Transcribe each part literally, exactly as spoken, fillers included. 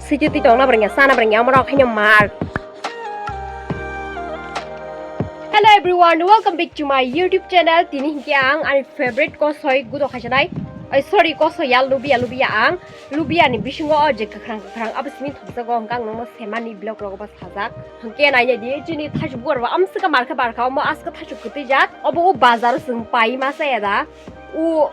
Siti twi tongna brengya, sana brengya, amorok haino mar. Hello everyone, welcome back to my YouTube channel. Tini hinkhe ang ani favorite kosoi gudo khaisanai. Ai, sorry, kosoi ya, lubia, lubia ang. Lubia ni bisingo o je kwkhwrang kwkhwrang abo simi thokjago, hwnkhe ang nokno semani vlog rogo bo sajak. Hwnkhe nainai di, chini thaichuk buar ba amswka markha barkha, omo aska thaichuk kwtwi jak. Obo o bazar o chwng pai ma chaya da. O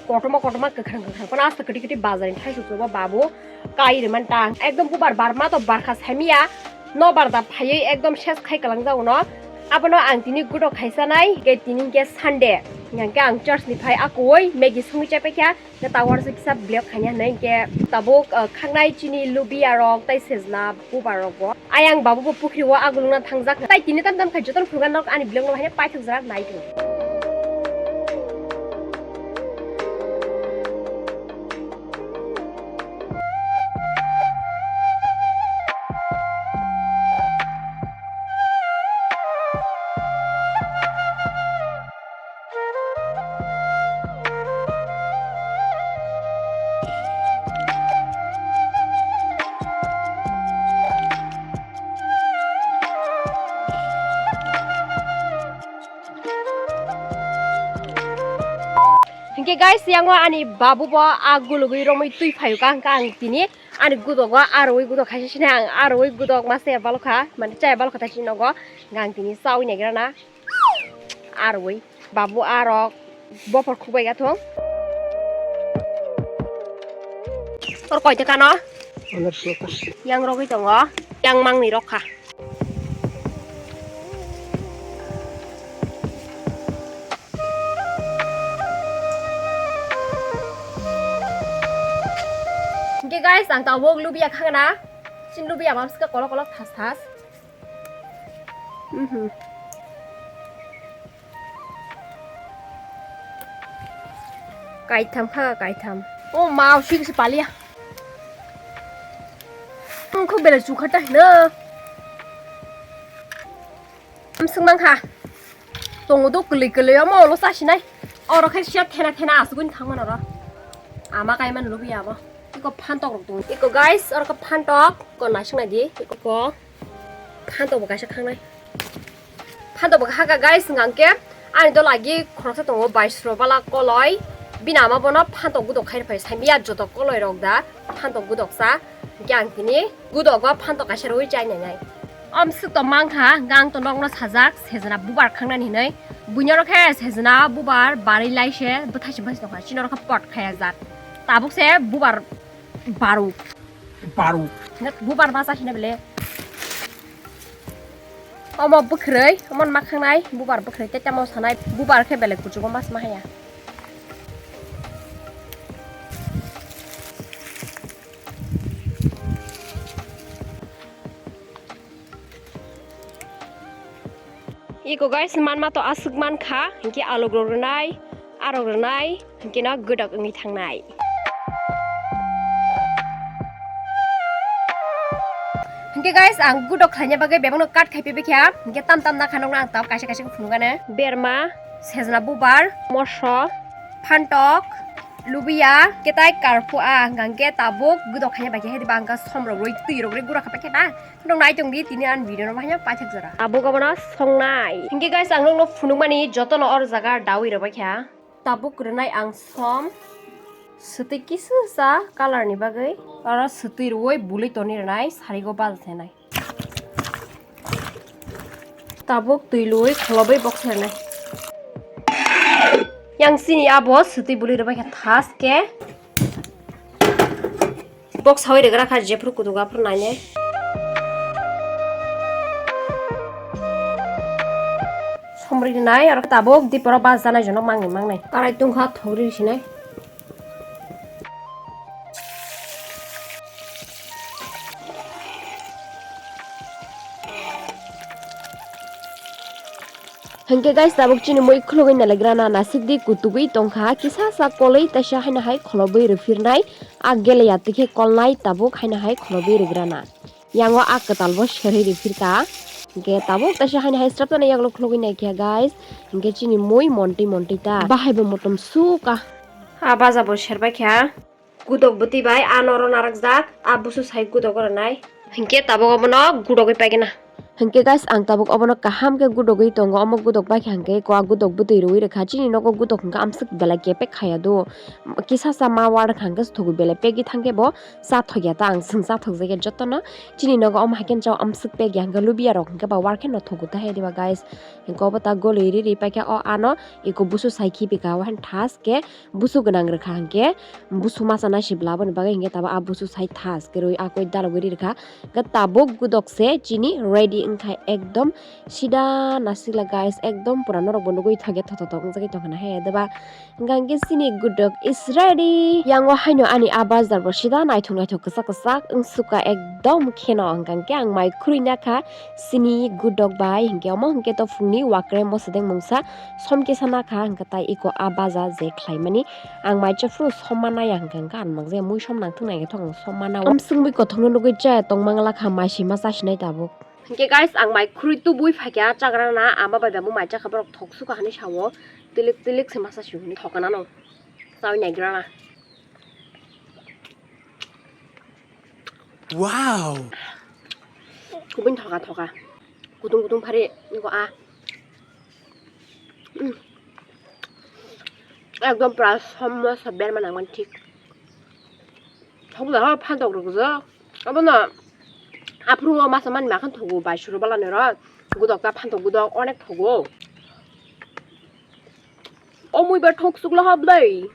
kotorma kotorma kwkhwrang kwkhwrang phano aska kwtwi kwtwi bazar ni thaichuk chwngbo babu. Kai rwmani ta. Ekdom bubar barma to barkha saimiya. Nobar da phaiwi ekdom ses khai kwlangjak uno. Abono ang tini gudo khaisanai, hwnkhe tini hwnkhe Sunday. Hwnkhe ang church ni phai akoi Maggie songwi chapaikha. Hwnkhe ta uansuk kisa vlog khaina hwnwi hwnkhe tabuk, uh, khangnai chini lubia rok tei sejna bubar rok bo. Ayang babu bo pukhri o agulungna thangjak. Tai tini tam tam khai jotono phunukna nok ani vlog no haino paithak jora nai tong. Hinkhe guys, yango ani babu bo a gulugwi romwi twi phaio ka, hwnkhe ang tini ani gudogo arwi gudok khaisa sini ang arwi gudok ma chaya balokha, mane chaya balokha ta chini nogo, hwnkhe ang tini chawi naigrana arwi babu arok bophor khukbai gathong. Tor koita kano? Yang rogwi tongo, yang mangni rokha. Hingke guys, ang tabuk lubia khagana. Chin lubia mamsika kolok kolok thas thas. Mhm. Kaitham kha, kaitham. O ma, o sik se palia. Ang kho bele chukha ta hino. Amswk mang kha. Tongo do kwlwi kwlwi, omo ulo chasinai. Oro khe sia thena thena asugwi thangmano ro. Ama kaiman lubia abo. Iko phantok rok tongo. Iko guys, oro khe phantok. Ko naisik nai di. Iko. Phantok bo kaisa khangnai. Phantok bo kha kha guys, hwnkha hwnkhe ani do lagi khoroksa tongo baisro bala koloi. Bini ama bono phantok gudok khai rwphai, saimya joto koloi rok da phantok gudoksa. Hwnkhe ang tini gudogo phantok kaisa rwui chai nainai. Amswk to mang kha, hwnkhe ang to nokno sajak sejna bubar khangnani hinui. Buino rok khe sejna bubar barwi lai se bwthai se bwthai tongkha, chini rok khe pot khaya jak. Tabuk se bubar baru. Baru. Bubar masa hina bele. Omo bwkhwrwi, omo makhangnai bubar bwkhwrwi tei tamo sanai bubar khe belai kuchugo mas mahaya. Iko guys, manma to aswk mankha, hinkhe alok rok rwnai, arok rwnai. Hingke no gudok wngwi thangnai. Hingke guys, ang gudok khlaina bagwi bebakno cut khai pibikha. Hingke tam tam nakha nokno ang tabuk kaisa kaisa khe phunukgana. Berma, sejna bubar, moso, phantok, lubia, hingke tai karphu a hingka hingke tabuk gudok khlaina bagwi hai diba hingka somrok rwi twi rok rwi gura kha paikha na. Nokno naitongdi tini ani video no bahai paithak jora. Tabuk abono songnai. Hingke guys, ang nokno phunukmani jotono or jaga dawi rwbaikha. Tabuk rwnai ang som. Swtwi kisa sa color ni bagwi. Oro swtwi rwui bului toni rwnai, sarigo bal senai. Tabuk twi lui kholobwi boksa rwnai. Yang sini abo swtwi bului rwbaikha thas khe. Bok sawi rwgra kha, jephru kuduga phru nainai. Somri nai, oro tabuk diporo bas janai jonok mangni mangnai. Karai tungkha, thogri sinai. Hingke guys, tabuk chini mui khulugwi nalagrana nasikdi kutugwi tongkha, kisa sa kolwi taisa haino hai kholobwi rwphirnai, a geleya tikhe kolnai tabuk haino hai kholobwi rwgrana. Yango a kwtalbo serwi rwphirka, hingke tabuk taisa haino hai sraptani yagulo khulugwi naikha guys, hingke chini mui montwi montwi ta bahaibo motom suka. A baja bo serbaikha. Gudok bwtwi bai ano oro narwkjak, a busu sai gudok oro nai. Hinkhe tabuk obono gudogwi paigwna. Hinkhe guys, ang tabuk obono kaham khe gudogwi tongo, omo gudok bai khe hinkhe kok gudok bwtwi rwui rwkha, chini nogo gudok hinkhe amswk belai kepek khaya do, kisa sa ma war hinkhe thugui belai pegwi thangkhe bo chathokya ta, ang chwng chathokjakya jotono, chini nogo omo haikhe amswk pegya hinkhe lubiyarok hinkhe ba war khe no thugu ta hai diba guys, hinkhe obo ta goli riri paikha o ano eko busu sai khibika o haino thas khe busu gwnang rwkha hinkhe busu masa nai se bwla aboni bagwi hinkhe tabuk a busu sai thas khe rwi a koi dalogwi ri rwkha. Hinkhe tabuk gudok se chini ready wngkha ekdom sida nasikla guys, ekdom pura norok bo nugwi thokya thothotok wngjagwi tongkha na he deba. Hinkhe chini gudok is ready. Yango haino ani a bazar bo sida naithok naithok kwchak kwchak wngsukha ekdom kheno, hinkhe ang mai khurui nakha chini gudok bai hinkhe omo hinkhe to phungni wakre mosadeng mungsa somkhe sana kha hinkhe tai eko a baza je khlaimani. Ang mai chwphuru somma naya hinkhe hinkhe ang mang je mui som nangthung nai khe thok ang somma nao. Amswk mui kothokno nugwi chaya tongmang lakha mai sima chasinai tabuk. Hinkhe guys, ang mai khurui tubui phaikha chagrana, ama bai bai bo mai chakha borok thok sukha hinwi sao. Tilik tilik se masa sihuni thokana no. Chawi naigrana. Wow. Kubun thoka thoka. Kutung kutung phari niko a. Mm. Ekdom pura somma sa berma nangman thik. Thok da ho phantok rwgwjak. Abono aphuru o masa mani makhan thogo bai suru bala nero. Gudok ta phantok gudok onek thogo. O mui ba thok sukla hap dai.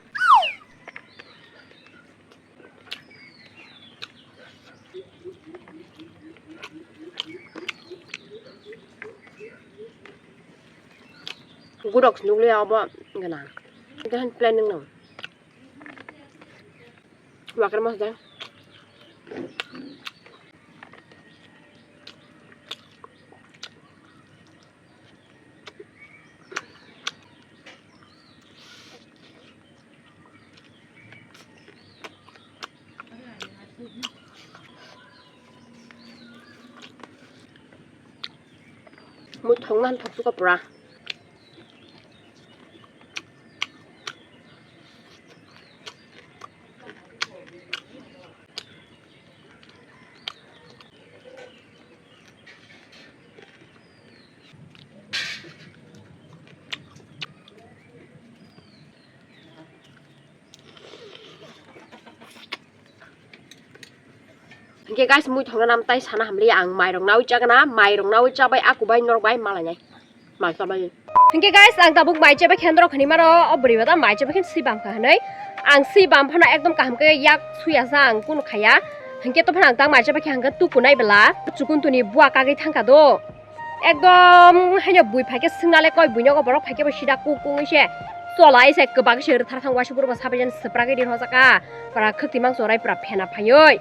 Gudok nukle abo gana. Dehan planning no. Wakar mas dai. Mui thok nang thok suka pura. Hinkhe guys, mui thongna nam tai sana hamli ang mairok nawi chagana, mairok nawi chabai aku bai norok bai malainai. Mai chabai. Hinkhe guys, ang tabuk mai chabai khe norok hinwi maro, o bwrwi bata mai chabai khe swi bam kha hinwi. Ang swi bam phano ekdom kaham khe yak suya sa ang kunu khaya. Hinkhe to phano ang tang mai chabai khe hangkhe tukunai bwla, chukuntuni bua kagwi thangkha do. Ekdom haino bui phaikhe swngnale koi buinogo borok phaikhe bo sida kuk kuk wngse cholai se kwbak se rwthar thang waisa buro bo sabaijani swprak ri rwjaka pura khwtwi mang chorai pura phena phaioi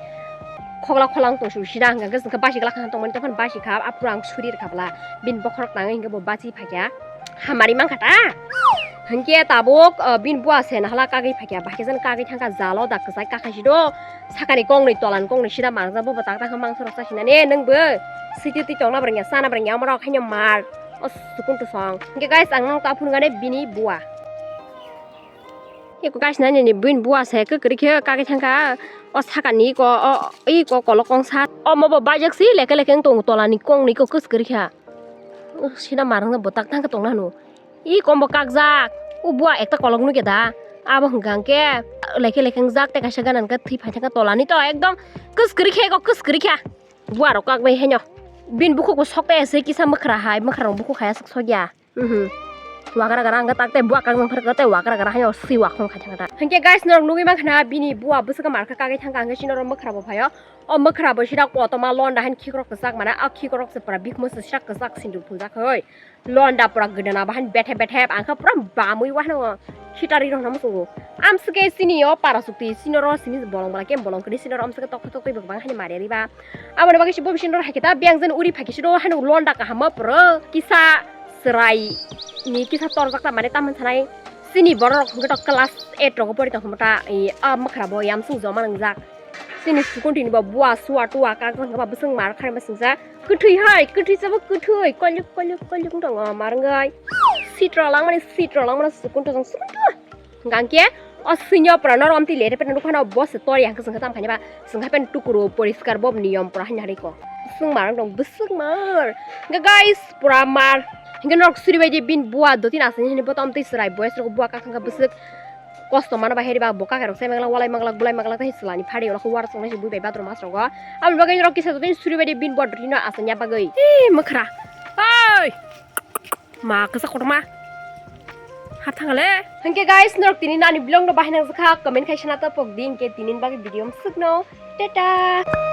khokla kholang tongsu sida hwnkha hwnkhe basi glak kha tongmani tokhan basi kha aphuru ang suri rwkha bwla bini bokhorok tangwi hwnkhe bo basi phaikha hamari mankha ta hwnkhe tabuk bini bua se nahala kagwi phaikha bahai khe jani kagwi thangkha jalo da kwchai kakha sido. Sakani kongnwi tolani kongnwi sida mangjak bobo tak tak khe mangsa rok chasinani nwng bo siti twi tongna bwrwngya chana bwrwngya omo rok haino mar o sukun tusong hinkhe guys ang nwng ta phunukani bini bua eko guys nai nini bini bua se kwkrwi khe kagwi thangkha o sakani eko o eko kolok kongsa omo bo baijak si leke leke wng tongo tolani kongnwi eko kwskwrwi kha. Sida marwng no bwtak thang khe tongna hwno. I kombo kakjak. O bua ekta kolok nugya da. Abo hwnkha hwnkhe lekhe lekhe wngjak tei kaisa gana hwnkhe thwi phai thangkha tolani to ekdom kwskwrwi khe eko kwskwrwi kha. Bua rok kak bai haino. Bini bukhuk bo sok tei se kisa mwkhra hai mwkhra rok bukhuk hai aswk sokya. Mhm. Wagra gra hwnkhe tak tei bua kakjak phar tei wagra gra haino swi wakhong khai thangkha da. Hwnkhe guys norok nugwi mankha na bini bua bwswk markha kagwi thangkha hwnkhe chini oro mwkhra bo phaio. O mwkhra bo sida kotorma londa haino khikrok kwchak mane, o khikrok se pura bikmo se sida kwchak sindur phuljak hoi. Londa pura gwdana bo haino bethe bethe ang khe pura bamwi wahno khitari rok no muchungo. Amswk khe chini o para chukti chini oro simi bolong bwla khe bolong kwrwi chini oro amswk khe tokthok tokwi bo kwbang haino mari riba. Aboni bagwi se bo chini oro hai khe ta biyang jani uri phai khe siro haino londa kaham o pura kisa chwrai ni kisa torjak ta mane tamoni sanai. Chini borok rok hwnkhe to class eight rogo pori tongkha ta, a mwkhra bo yamsung joma nwngjak. Chini sukuntini bo bua sua tua kak wngkha ba bwswng mar kharma singsa. Kwthwi hai, kwthwi sabo kwthwi. Kolyuk, kolyuk, kolyuk wng tongo mar wngwi. Sitra langmani, sitra langmani sukuntu jong sukuntu. Hwnkha hwnkhe O swinyo pura norok amtwi lere pera nukha no bo se tori ang swngkha tam khaina ba swngkha pen tukuro poriskar bob niyom pura haina hariko. Swng mar dong bwswk mar. Hingke guys pura mar. Hingke norok suri bai di bin bua dotin asani hini botom twi serai boys rok bua kakhang kha bwswk. Kosto mano ba heri ba bo kakai rok sai manglak walai manglak bulai manglak tei selani phari rok war songnai si bui bai bathroom mas rogo. Aboni bagwi norok kisa dotin suri bai di bin bua dotino asanya bagwi. Ih mwkhra. Oi. Ma kasa kotorma. Hap thangale. Hingke guys norok tini nani vlog no bahai nang jakha comment khai sana to pok di hingke tini bagwi video msuk no. Tata.